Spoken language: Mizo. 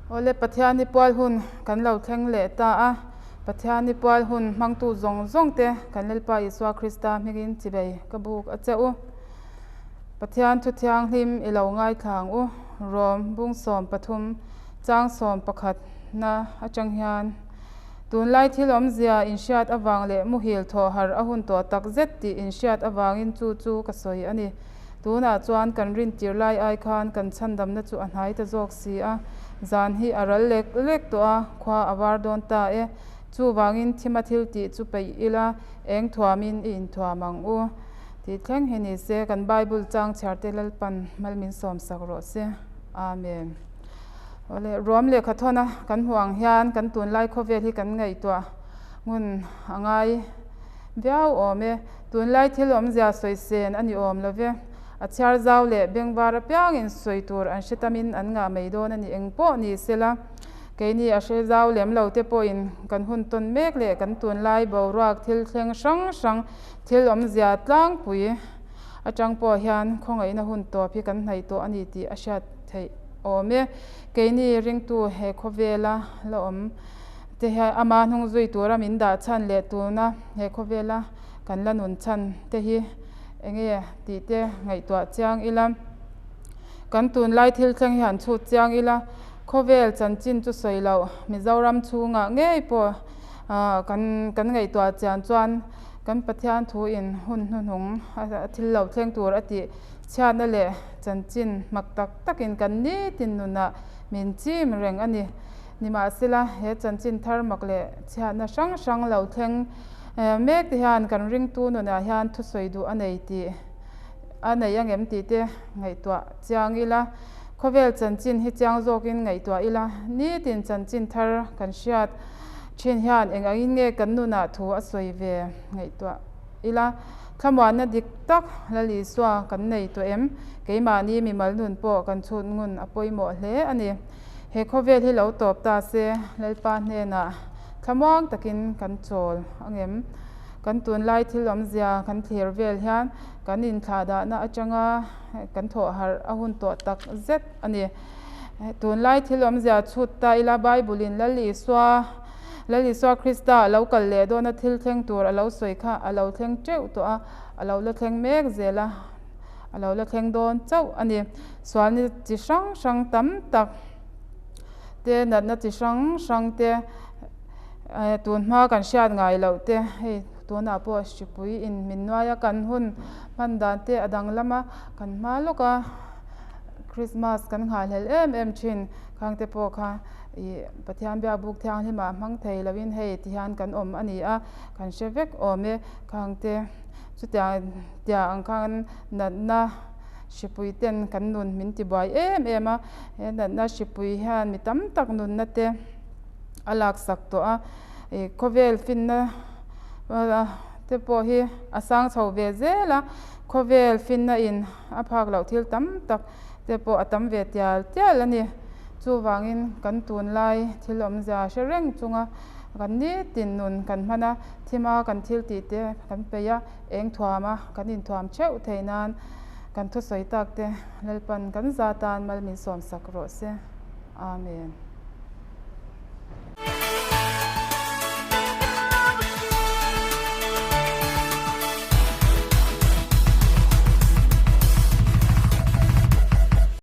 Awle, Pathian i pual hun kan lo thleng leh ta a, Pathian i pual hun hmangtu zawng zawng te kan Lalpa Isua Krista hmingin chibei ka buk a che u. Pathian thu thianghlim i lo ngaithla ang u, Rom bung 13 chang 11 na atang hian tunlai thil awmzia inhriat avang leh muhil thawh har a hun tawh tak zet tih inhriat avangin chu chu ka sawi a ni. Tunah chuan kan rin tir lai ai khan kan chhandamna chu a hnai ta zawk si a, zan hi a ral lek lek tawh a, khua a var dawn ta e. Chuvangin thima thil tih chu peih ila, eng thuamin i inthuam ang u tih thleng hi ni se, kan Bible chang chhiarte Lalpan mal min sawmsak rawh se. Amen. Awle, ruam lehkha thawna kan hmuh ang hian kan tunlai khawvel hi kan ngaihtuah ngun a ngai viau awm e. Tunlai thil awmzia sawi sen a ni awm lo ve. A chhiar zau leh bengvar apiangin sawi tur an hre tamin an ngah mai dawn a ni eng pawh ni sela. Keini a hre zau lem lo te pawhin kan hun tawn mek leh kan tunlai boruak thil thleng hrang hrang thil awmzia tlangpui atang pawh hian khawngaihna hun tawp hi kan hnaih tawh a ni tih a hriat theih awm e. Keini ringtu he khawvela la awm te hian ama hnung zui tura min dah chhan leh tuna he khawvela kan la nun chhan te hi enge tih te ngaihtuah chiang ila, kan tunlai thil thleng hi han chhut chiang ila, khawvel chanchin chu sawi loh Mizoram chhungah ngei pawh ah kan kan ngaihtuah chian chuan kan Pathian thu in hun hnuhnung a thil lo thleng tur a tih chhiatna leh chanchin hmak tak takin kan nitin nunah min chim reng a ni. Nimahsela, he chanchin thar mak leh chhiatna hrang hrang lo thleng mek te hian kan ringtu nunah hian thusawi duh a nei tih a nei angem tih te ngaihtuah chiang ila, khawvel chanchin hi chiang zawkin ngaihtuah ila, nitin chanchin thar kan hriat thin hian eng angin nge kan nunah thu a sawi ve ngaihtuah ila, thlamuanna dik tak Lal Isua kan nei tawh em? Keimahni mimal nun pawh kan chhut ngun a pawimawh hle a ni. He khawvel hi lo tawp ta se, Lalpa hnenah thlamuang takin kan chawl angem? Kan tunlai thil awmzia kan thlir vel hian kan inthlahdahna atanga kan thawh harh a hun tawh tak zet a ni. Tunlai thil awmzia chhut ta ila Bible in Lal Isua, Lal Isua Krista a lo kal leh dawna thil thleng tur a lo sawi kha a lo thleng teuh tawh a, a lo la thleng mek zel a. a lo la thleng dawn chauh a ni. Sualna chi hrang hrang tam tak te, natna chi hrang hrang te, tun hma kan hriat ngai loh te, hei tunah pawh hripui in min nuai a, kan hun hman dan te a danglam a, kan hma lawk a, Christmas kan nghahhlelh em em thin khang te pawh kha ih Pathian biak buk thianghlim ah hmang thei lo in hei ti hian kan awm a ni a, kan hre vek awm e khang te chutiang. Tia ang khan natna hripui ten kan nun min ti buai em em a, he natna hripui hian mi tam tak nunna te a laksak tawh a, ih khawvel finna te pawh hi a sang chho ve zel a, khawvel finna in a phak loh thil tam tak te pawh a tam ve tial tial a ni. Chuvangin kan tunlai thil awmzia hre reng chunga kan nitin nun kan hman a, thima kan thil tih te kan peih a. Eng thuama kan inthuam theuh theih nan kan thusawi tak te Lalpan kan za tan mal min sawmsak rawh se. Amen.